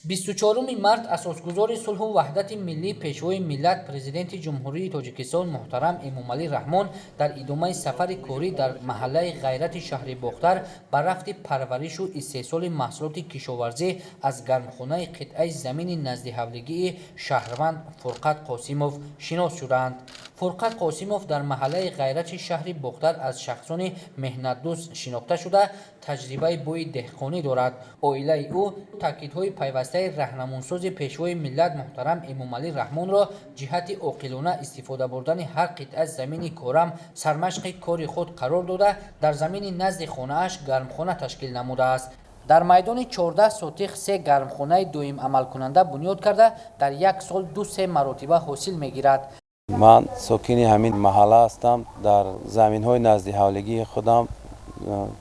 24 март асосгузори сулҳу ваҳдати миллӣ, Пешвои миллат, Президенти Ҷумҳурии Тоҷикистон муҳтарам Эмомалӣ Раҳмон дар идомаи сафари корӣ дар маҳаллаи Ғайрати шаҳри Бохтар ба рафти парваришу истеҳсоли маҳсулоти кишоварзӣ аз гармхонаи қитъаи замини наздиҳавлигии шаҳрванд Фурқат Қосимов шинос шуданд. Фурқат Қосимов дар маҳаллаи Ғайрати шаҳри Бохтар аз шахсони меҳнатдӯст шинохта шуда, таҷрибаи бои деҳқонӣ дорад. Оилаи ӯ таъкидҳои пайвастаи раҳнамунсози Пешвои миллат муҳтарам Эмомалӣ Раҳмонро ҷиҳати оқилона истифода бурдани ҳар қитъа замини корам сармашқи кори худ қарор дода, дар замини назди хонааш гармхона ташкил намудааст. Дар майдони 14 сотих се гармхонаи доимамалкунанда бунёд карда, дар як сол 2-3 маротиба ҳосил мегирад. Ман сокини ҳамин маҳалла ҳастам. Дар заминҳои наздиҳавлигии худам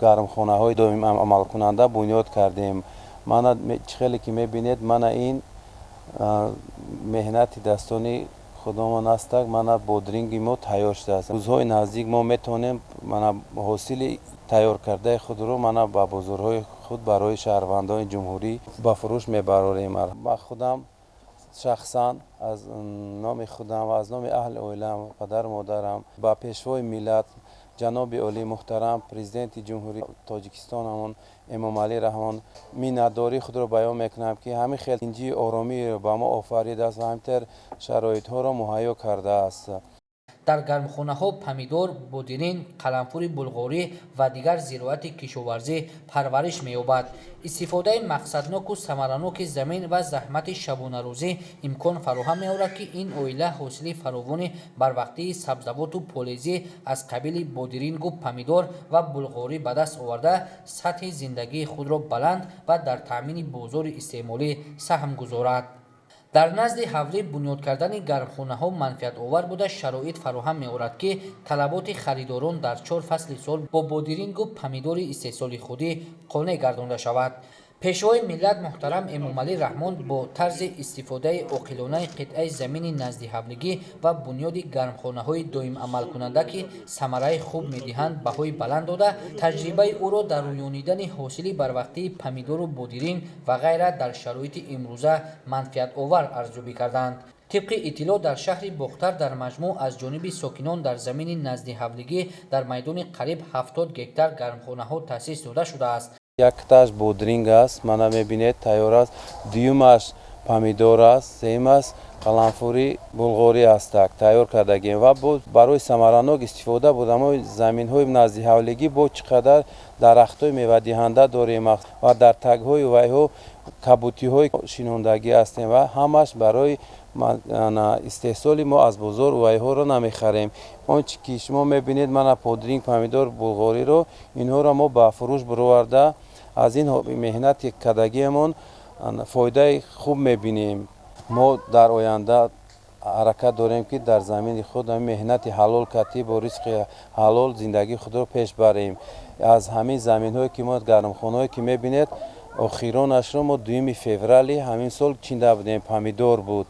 гармхонаҳои доимамалкунанда бунёд кардем. Мана, чӣ хеле ки мебинед, мана ин меҳнати дастони худомон астак. Мана бодринги мо тайёр шудааст. Рӯзҳои наздик мо метавонем мана ҳосили тайёр кардаи худро мана ба бозорҳои худ барои шаҳрвандони ҷумҳурӣ ба фурӯш мебарорем. Ман худам шахсан аз номи худам ва аз номи аҳли оилаам, падару модарам ба Пешвои миллат, ҷаноби олӣ муҳтарам Президенти Ҷумҳурии Тоҷикистонамон Эмомалӣ Раҳмон миннатдории худро баён мекунам, ки ҳамин хел тинҷии оромиро ба мо офаридааст ва ҳаминтавр шароитҳоро муҳайё кардааст. Дар гармхонаҳо помидор, бодиринг, қаламфури булғорӣ ва дигар зироати кишоварзӣ парвариш меёбад. Истифодаи мақсадноку самараноки замин ва заҳмати шабонарӯзӣ имкон фароҳам меорад, ки ин оила ҳосили фаровони барвақтии сабзавоту полезӣ аз қабили бодирингу помидор ва булғорӣ ба даст оварда, сатҳи зиндагии худро баланд ва дар таъмини бозори истеъмолӣ саҳм гузорад. Дар назди ҳавлӣ бунёд кардани гармхонаҳо манфиатовар буда, шароит фароҳам меорад, ки талаботи харидорон дар чор фасли сол бо бодирингу помидори истеҳсоли худӣ қонеъ гардонда шавад. Пешвои миллат муҳтарам Эмомалӣ Раҳмон бо тарзи истифодаи оқилонаи қитъаи замини наздиҳавлигӣ ва бунёди гармхонаҳои доимамалкунанда, ки самараи хуб медиҳанд, баҳои баланд дода, таҷрибаи ӯро дар рӯёнидани ҳосили барвақтии помидору бодиринг ва ғайра дар шароити имрӯза манфиатовар арзёбӣ карданд. Тибқи иттилоъ, дар шаҳри Бохтар дар маҷмӯъ аз ҷониби сокинон дар замини наздиҳавлигӣ дар майдони қариб 70 гектар гармхонаҳо таъсис дода шудааст. Якташ бодринг аст, мана мебинед, тайёр аст, дуюмаш помидор аст, сеюмаш қаламфури булғорӣ астак тайёр кардагем. Ва боз барои самаранок истифода бурдамо заминҳои наздиҳавлигӣ бо чӣ қадар дарахтҳои мевадиҳанда дорем ва дар тагҳои вайҳо кабутиҳои шинондагӣ ҳастем ва ҳамаш барои истеҳсоли мо аз бозор вайҳоро намехарем. Он чи ки шумо мебинед, мана бодринг, помидор, булғориро, инҳоро мо ба фурӯш бароварда, аз ин меҳнати кардагиамон фоидаи хуб мебинем. Мо дар оянда ҳаракат дорем, ки дар замини худ меҳнати ҳалол катӣ бо ризқи ҳалол зиндагии худро пеш барем. Аз ҳамин заминҳое ки мо гармхонаҳое ки мебинед, охиронашро мо 2 феврали ҳамин сол чинда будем, помидор буд.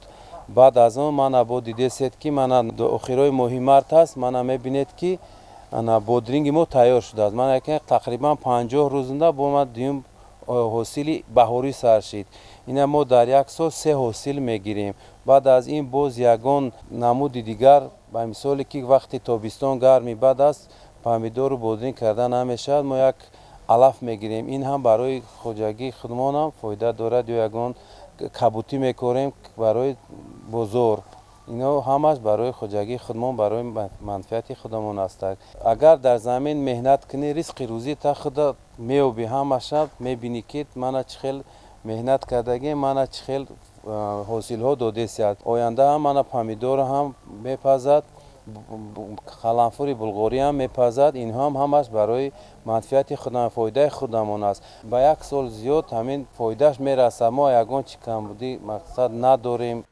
Баъд аз он мана бо дидесед, ки мана охирои моҳи март аст, мана мебинед, ки бодринги мо тайёр шудааст. Мана тақрибан 50 рӯзунда бо ма дуюм ҳосили баҳорӣ сар шид. Ина мо дар як сол се ҳосил мегирем. Баъд аз ин боз ягон намуди дигар, ба мисоле ки вақти тобистон гарми бад аст, помидору бодринг карда намешавад, мо як алаф мегирем. Ин ҳам барои хоҷагии худмонам фоида дорад ё ягон кабутӣ мекорем барои бозор. Ино ҳамаш барои хоҷагии худмон, барои манфиати худамон астак. Агар дар замин меҳнат кунӣ, ризқи рӯзӣ та худа меёбӣ. Ҳамаша мебинӣ, ки мана чӣ хел меҳнат кардагем, мана чӣ хел ҳосилҳо додесияд. Оянда ҳам мана помидор ҳам мепазад, қаламфури булғорӣ ҳам мепазад. Инҳо ҳам ҳамаш барои манфиати худам, фоидаи худамон аст. Ба як сол зиёд ҳамин фоидааш мерасад. Мо ягон чӣ камбудӣ мақсад надорем.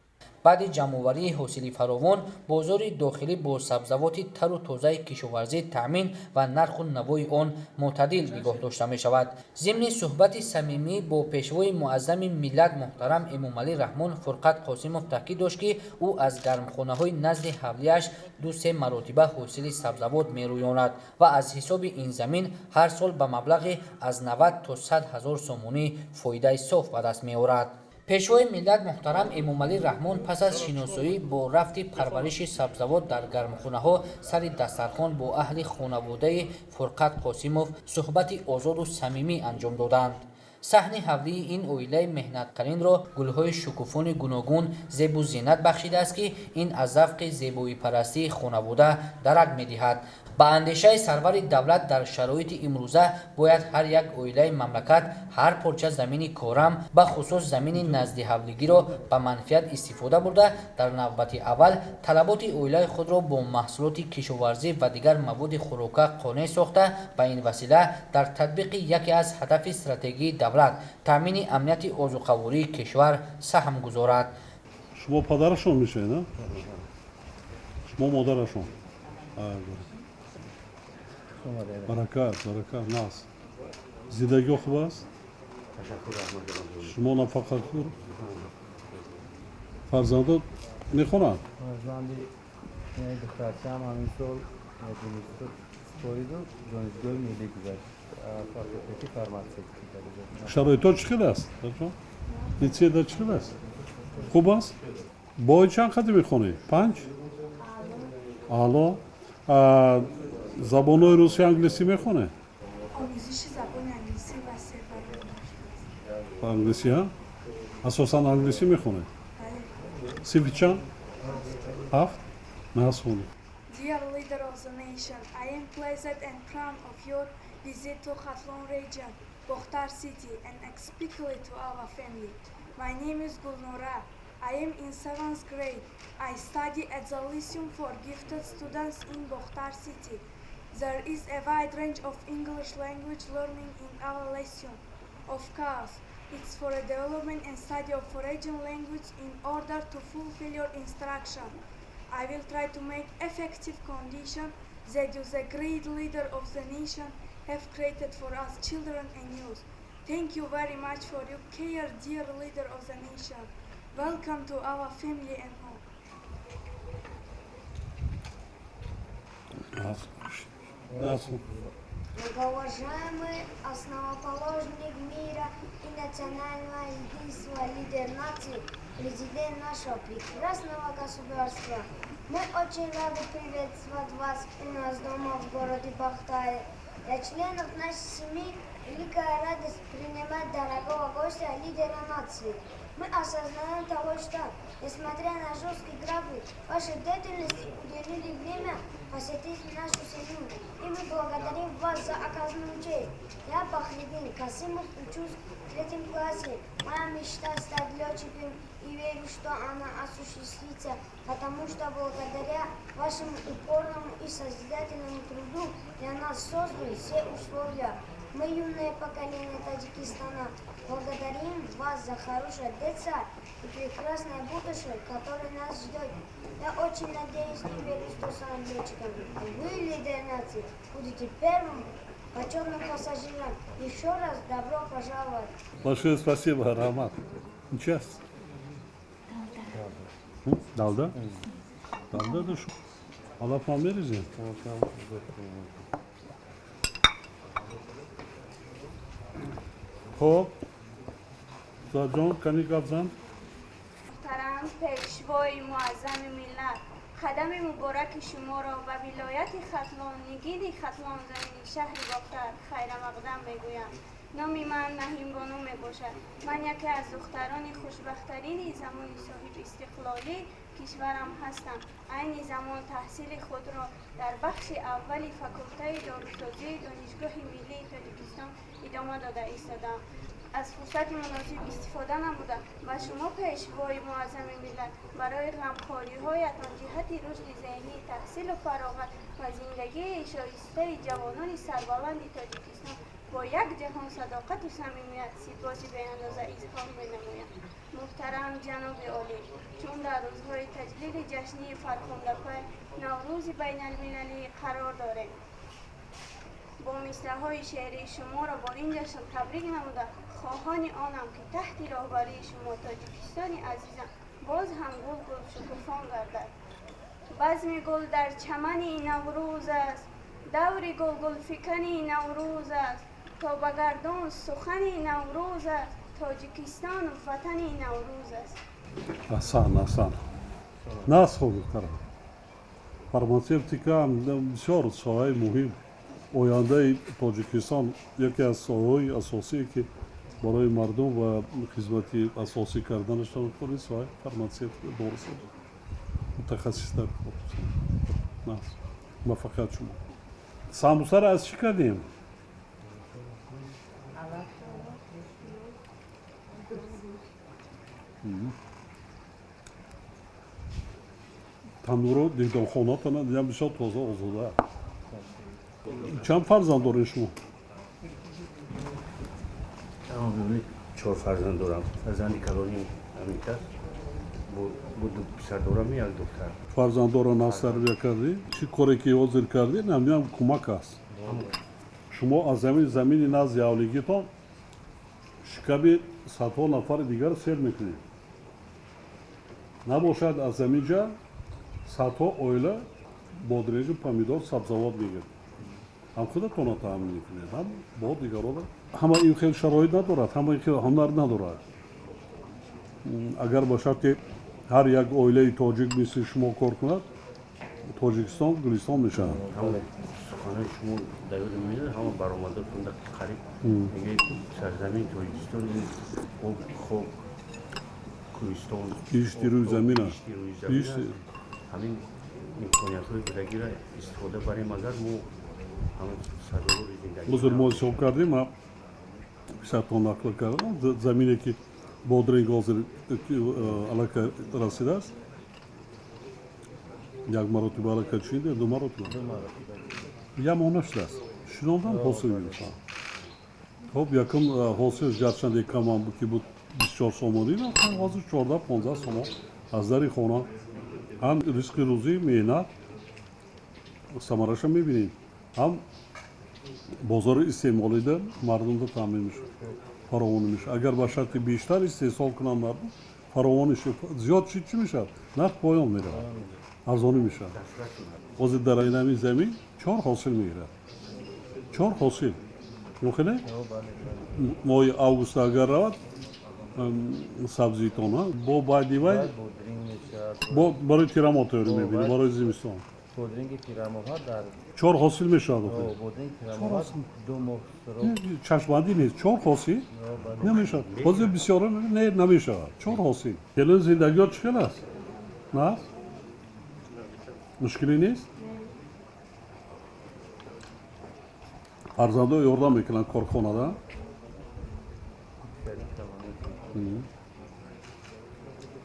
Баъди ҷамъоварии ҳосили фаровон бозори дохилӣ бо сабзавоти тару тозаи кишоварзӣ таъмин ва нарху навои он мӯътадил нигоҳ дошта мешавад. Зимни суҳбати самимӣ бо Пешвои муаззами миллат муҳтарам Эмомалӣ Раҳмон Фурқат Қосимов таъкид дошт, ки ӯ аз гармхонаҳои назди ҳавлиаш 2-3 маротиба ҳосили сабзавот мерӯёнад ва аз ҳисоби ин замин ҳар сол ба маблағи аз 90 то 100 ҳазор сомонӣ фоидаи соф ба даст меорад. Пешвои миллат муҳтарам Эмомалӣ Раҳмон пас аз шиносоӣ бо рафти парвариши сабзавот дар гармхонаҳо сари дастархон бо аҳли хонаводаи Фурқат Қосимов суҳбати озоду самимӣ анҷом доданд. Саҳни ҳавлии ин оилаи меҳнаткаринро гулҳои шукуфони гуногун зебу зинат бахшидааст, ки ин аз завқи зебоипарастии хонавода дарак медиҳад. Ба андешаи сарвари давлат, дар шароити имрӯза бояд ҳар як оилаи мамлакат ҳар порча замини корам, бахусус замини наздиҳавлигиро ба манфиат истифода бурда, дар навбати аввал талаботи оилаи худро бо маҳсулоти кишоварзӣ ва дигар маводи хӯрока қонеъ сохта, ба ин васила дар татбиқи яке аз ҳадафи стратегии давлат, таъмини амнияти озуқавории кишвар саҳм гузорад. Шумо падарашон мешавед, шумо модарашон. Баракат, баракат, нас. Зиндагиҳо хуб аст? Шумо нафақахӯр? Фарзандо мехонанд? Фарзанди духтарчаам ҳамин сол институт супориду донишгоҳи миллӣ гузашт, факултети фарматсевтика. Шароитҳо чӣ хел аст? Литсейда чӣ хел аст? Хуб аст? Бо чанд қадр мехонӣ? 5? Аъло. Забонҳои русӣ, англисӣ мехонед? Омӯзиши забони англисӣ васеъ барои Англисӣ, ҳа? Асосан англисӣ мехонед? Бале. Синфи чанд? 7? Насхонед. Dear leader of the nation, I am pleased and proud of your visit to Khatlon region, Bokhtar city, and especially to our family. My name is Gulnora. I am in 7th grade. I study at the Lyceum for Gifted Students in Bokhtar city. There is a wide range of English language learning in our Lyceum. Of course, it's for a development and study of foreign language in order to fulfill your instruction. I will try to make effective condition that you, the great leader of the nation, have created for us children and youth. Thank you very much for your care, dear leader of the nation. Welcome to our family and home. Многоуважаемый основоположник мира и национального единства, лидер нации, президент нашего прекрасного государства, мы очень рады приветствовать вас у нас дома в городе Бохтаре. Для членов нашей семьи великая радость принимать дорогого гостя, лидера нации. Мы осознаем того, что, несмотря на жесткий график, вашей деятельности уделили время посетить нашу семью, и мы благодарим вас за оказанную честь. Я, Бахридин Касымов, учусь в 3 классе. Моя мечта стать летчиком и верю, что она осуществится, потому что благодаря вашему упорному и созидательному труду для нас созданы все условия. Мы, юное поколение Таджикистана, благодарим вас за хорошее детство и прекрасное будущее, которое нас ждет. Я очень надеюсь и верю, что стану летчиком. Вы, лидер нации, будете первым почетным пассажиром. Еще раз добро пожаловать. Большое спасибо, Роман. Сейчас. Далда? Далда душу. Аллах вам мерези? Хоб, Заҷон, кани гап зан. Муҳтарам пешвои муаззами миллат, қадами мубораки шуморо ба вилояти Хатлон, нигини Хатлон, замини шаҳри Бохтар хайрамақдам мегӯям. Номи ман Наҳимбону мебошад. Ман яке аз духтарони хушбахттарини замони соҳибистиқлолии кишварам ҳастам. Айни замон таҳсили худро дар бахши аввали факултаи дорусозии Донишгоҳи миллии Тоҷикистон идома дода истодам. Аз фурсати муносиб истифода намуда ба шумо, пешвои муаззами миллат, барои ғамхориҳоятон ҷиҳати рушди зеҳнӣ, таҳсилу фароғат ва зиндагии шоистаи ҷавонони сарбаланди Тоҷикистон бо як ҷаҳон садоқату самимият сипоси беандоза изҳор менамоям. Муҳтарам ҷаноби олӣ, чун дар рӯзҳои таҷлили ҷашнии фархундапай Наврӯзи байналмилалӣ қарор дорем, бо мисраҳои шеърии шуморо бо ин ҷашн табрик намуда, хоҳони онам, ки таҳти роҳбарии шумо Тоҷикистони азизам боз ҳам гулгул шукуфон гардад. Базми гул дар чамани Наврӯз аст, даври гулгулфикани Наврӯз аст, то ба гардон сухани Наврӯз аст, Тоҷикистон ватани Наврӯз аст. Аҳсан, аҳсан. Нас хуб, духтарам. Фармацевтика бисёр соҳаи муҳим. Ояндаи Тоҷикистон яке аз соҳаҳои асосие, ки барои мардум ва хизмати асосӣ карданашон кори соҳаи фармацевтика, дорусозӣ. Мутахассис дар кор. Нас. Муваффақият шумо. Самбусаро аз чӣ кардем? Танӯро дидонхонатона дидам, бисёр тоза, озода. Чанд фарзанд доред шумо? Чор фарзанд дорам. Фарзанди калони Амрика бо ду писар дорам, як духтар. Фарзанддорро насл тарбия кардӣ? Чӣ коре ки ҳозир кардӣ, намиам кӯмак аст. Шумо аз замин, замини назди ҳавлигитон шиками садҳо нафари дигар сер мекунед. Набошад, аз ҳамин ҷа садҳо оила бодринҷу помидор, сабзавот мегирад. Ҳам худатонро таъмин мекунед, ҳам бо дигарона. Ҳама ин хел шароит надорад, ҳама ин хел ҳунар надорад. Агар ба шарти ҳар як оилаи тоҷик мисли шумо кор кунад, Тоҷикистон гулистон мешавад. Суханои шумо дар ёдам меояд, ҳама баромадотон дар қариб мегӯяд, ки сарзамини Тоҷикистон ин об, хок, кӯҳистон, беҳишти рӯи замин аст. Беҳишти рӯи замин аст. Ҳамин имкониятҳои будагиро истифода барем, агар мо ҳамин сазовори зиндагӣ. Ҳозир мо ҳисоб кардем, ман писартон нақл кардам, замине ки бодринг ҳозир аллакай расидааст, як маротиба аллакай чинде, ду маротиба, як моҳ нашудааст, шинондан ҳосил гирифтам. Хоб, якум ҳосилш гарчанде камам ки буд, 24 сомонӣ, ҳозир 14-15 сомон аз дари хона. Ҳам ризқи рӯзӣ, меҳнат самараша мебинем, ҳам бозори истеъмолида мардумда таъмин мешавад, фаровонӣ мешавад. Агар ба шарти бештар истеҳсол кунанд мардум, фаровонӣ зиёд шид, чӣ мешавад? Нарх поён меравад, арзонӣ мешавад. Ҳозир дар инами замин чор ҳосил мегирад, чор ҳосил. Мохеле моҳи август агар равад сабзитон бо баъди вай бо барои тирамоҳ тайёрӣ мебинӣ, барои зимистон. Бодринги тирамоҳа дар чор ҳосил мешавад. Бодринги тирамоҳа 2 моҳ чашмбандӣ нест, чор ҳосил намешавад. Ҳозир бисёро не, намешавад чор ҳосил. Келин, зиндагиёт чӣ хел аст? Наст, мушкилӣ нест? Фарзандо ёрдам мекунанд корхонада?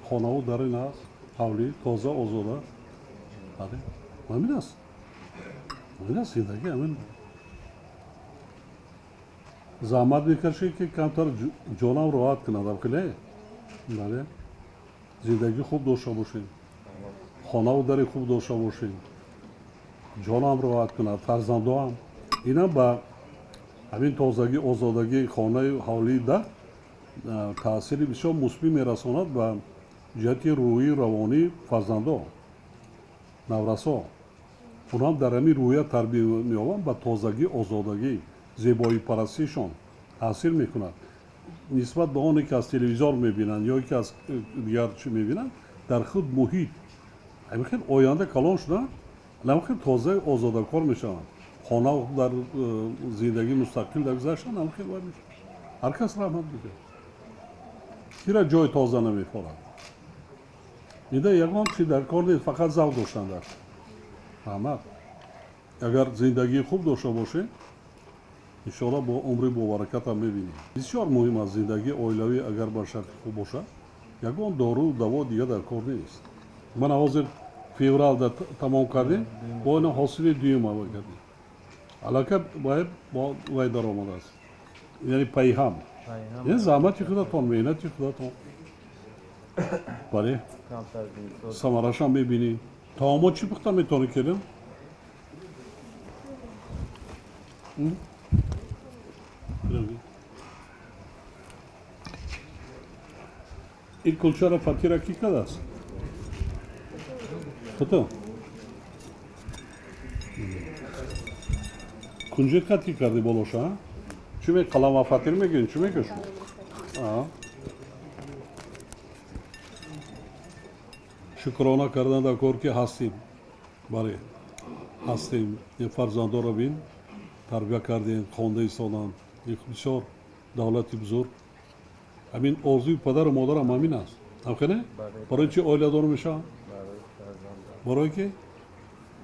Хонаву дарин аст, ҳавлӣ тоза, озода. Бале, ҳамин аст, ҳамин аст зиндагӣ. Ҳамин заҳмат мекашӣ, ки камтар ҷонам роҳат кунад. Абхеле, бале, зиндагӣ хуб дошта бошем, хонаву дари хуб дошта бошем, ҷонам роҳат кунад, фарзандоам. Инам ба ҳамин тозагӣ, озодагии хонаи ҳавлии дар таъсири бисёр мусбӣ мерасонад ба ҷиҳати рӯҳию равонии фарзандо, наврасо. Онҳам дар ҳамин рӯҳия тарбия меёбанд, ба тозагӣ, озодагӣ, зебоипарастишон таъсир мекунад нисбат ба оне ки аз телевизор мебинанд ё ки аз дигар чӣ мебинанд. Дар худ муҳит ҳамин хел оянда калон шуда, ҳамин хел тоза, озодакор мешаванд. Хона дар зиндагӣ мустақил гузаштан ҳамин хел вай мешавад. Ҳар кас раҳмат мегӯяд, кира ҷои тоза намефорад. Ида ягон чи дар кор нест, фақат завқ доштан дар раҳмат. Агар зиндагии хуб дошта бошем, иншоалло бо умри бобаракатам мебинем. Бисёр муҳим аст зиндагии оилавӣ. Агар бар шарти хуб бошад, ягон дору даво дига дар кор нест. Мана ҳозир февралда тамом кардем, бо ина ҳосили дуюм аввал кардем, аллакай бо вай даромадааст, яъне пайҳам, ин заҳмати худатон, меҳнати худатон. Бале, самарашам мебинӣ. Таомо чӣ пухта метавонӣ, келин? Ин кулчаро, фатира кӣ кардааст? Худо кунҷит қад ки кардӣ болоша? Чӣ ме, қалама фатир мегӯем, чӣ мегӯ шумо? Шукрона кардан дар кор, ки ҳастем, бале, ҳастем. Ин фарзандоро бин, тарбия кардем, хонда истоданд. Бисёр давлати бузург. Ҳамин орзуи падару модарам ҳамин аст. Ҳамхеле? Барои чи оиладор мешавам? Барое ки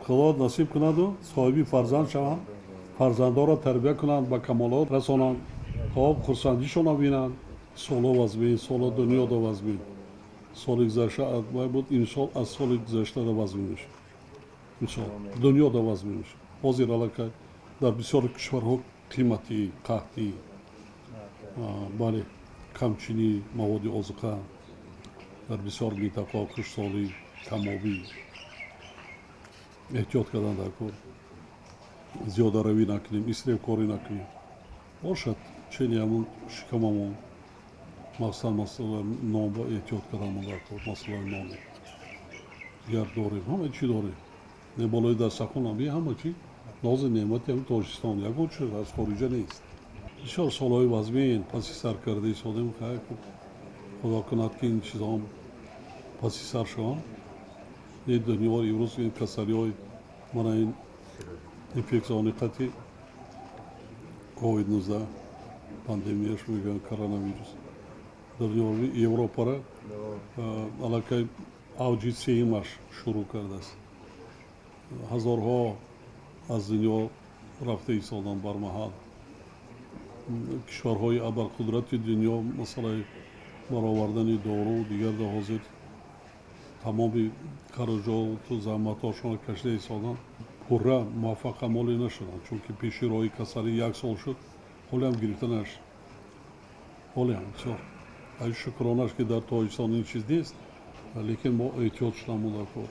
Худо насиб кунаду соҳиби фарзанд шаванд, фарзандонро тарбия кунанд, ба камолот расонанд, хоб хурсандишонро бинанд. Соло вазмин, соло дунёда вазмин. Соли гузашта буд, имсол аз соли гузаштада вазмин мешавад. Мисол, дунёда вазмин мешавад. Ҳозир аллакай дар бисёри кишварҳо қиматӣ, қаҳтӣ, бале, камчинии маводи озуқа, дар бисёр минтақаҳо хушсолӣ, камобӣ. Эҳтиёт кардан дар кор, зиёдаравӣ накунем, исрефкорӣ накунем. Бошад, чени ҳамун шикамамон, махсусан масъалаи нон ба эҳтиёт карданмон дар кор. Масъалаи ноне дигар дорем, ҳама чӣ дорем. Не, болои дастархон би ҳама чӣ нози неъмати ҳамин Тоҷикистон, ягон чиз аз хориҷа нест. Бисёр солҳои вазмин паси сар карда истодем. Худо кунад, ки ин чизҳоам паси сар шаванд. Ин дунё имрӯз ин касалиҳои, мана ин инфексияони қати ковид 19, пандемияш мегӯянд, коронавирус, дар Европара аллакай авҷи сеюмаш шурӯъ кардааст. Ҳазорҳо аз дунё рафта истоданд бармаҳал. Кишварҳои абарқудрати дунё масъалаи баровардани дору дигар дар ҳозир тамоми хароҷоту заҳматҳошонро кашида истоданд, пурра муваффақамолӣ нашуданд, чунки пеши роҳи касалӣ як сол шуд, ҳолиам гирифта нашуд, ҳолиам бисёр. Ай, шукронаш, ки дар Тоҷикистон ин чиз нест, лекин мо эҳтиёт шудамо дар кор.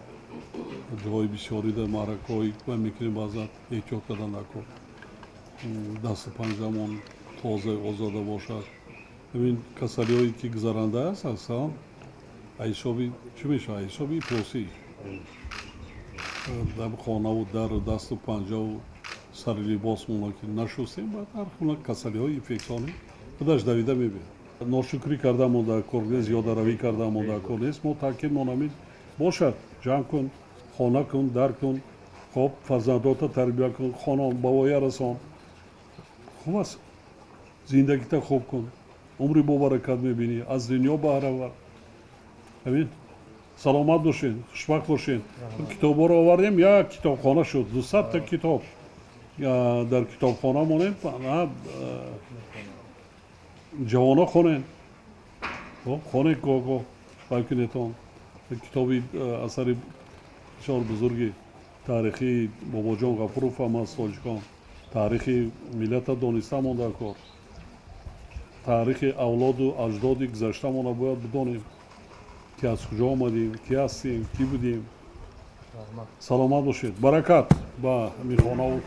Ҷоҳои бисёри дар маъракаҳои ва мекунем, баъзан эҳтиёт кардан дар кор, дасту панҷамон тоза, озода бошад. Ҳамин касалиҳое ки гузаранда аст, аслан ҳисоби чӣ мешавад? Ҳисоби ифлосӣ дар хонаву дару дасту панҷаву сари либосмона ки нашустем, баъд ҳар гуна касалиҳои инфексионӣ худаш давида мебиёд. Ношукрӣ кардамо дар кор нест, зиёдаравӣ кардамо дар кор нест. Мо таъкидмон ҳамин бошад: ҷамъ кун, хона кун, дар кун, хоб, фарзандота тарбия кун, хона ба воя расон, хуб аст, зиндагита хуб кун, умри бобаракат мебинӣ, аз дунё баҳравар. Ҳамин. Саломат бошед, хушбахт бошед. Китобҳоро овардем, як китобхона шуд, 200-та китоб дар китобхона монем. Ҷавоно, хонед, хонед, гоҳ-гоҳ бай кунетон. Китоби асари бисёр бузурги таърихии Бобоҷон Ғафуров ҳам аз тоҷикон. Таърихи миллата донистамон дар кор, таърихи авлоду аҷдоди гузаштамонро бояд бидонем, ки аз куҷо омадем, ки ҳастем, кӣ будем. Саломат бошед, баракат ба ҳамин хонаву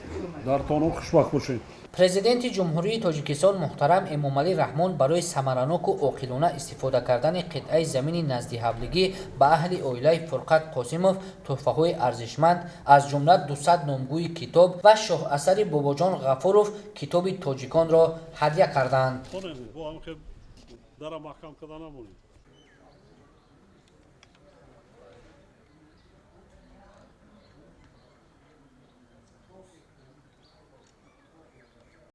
дартону, хушбахт бошед. Президенти Ҷумҳурии Тоҷикистон муҳтарам Эмомалӣ Раҳмон барои самараноку оқилона истифода кардани қитъаи замини наздиҳавлигӣ ба аҳли оилаи Фурқат Қосимов тӯҳфаҳои арзишманд, аз ҷумла 200 номгӯи китоб ва шоҳасари Бобоҷон Ғафуров, Китоби тоҷиконро ҳадя карданд. Дара маҳкам карда намонед.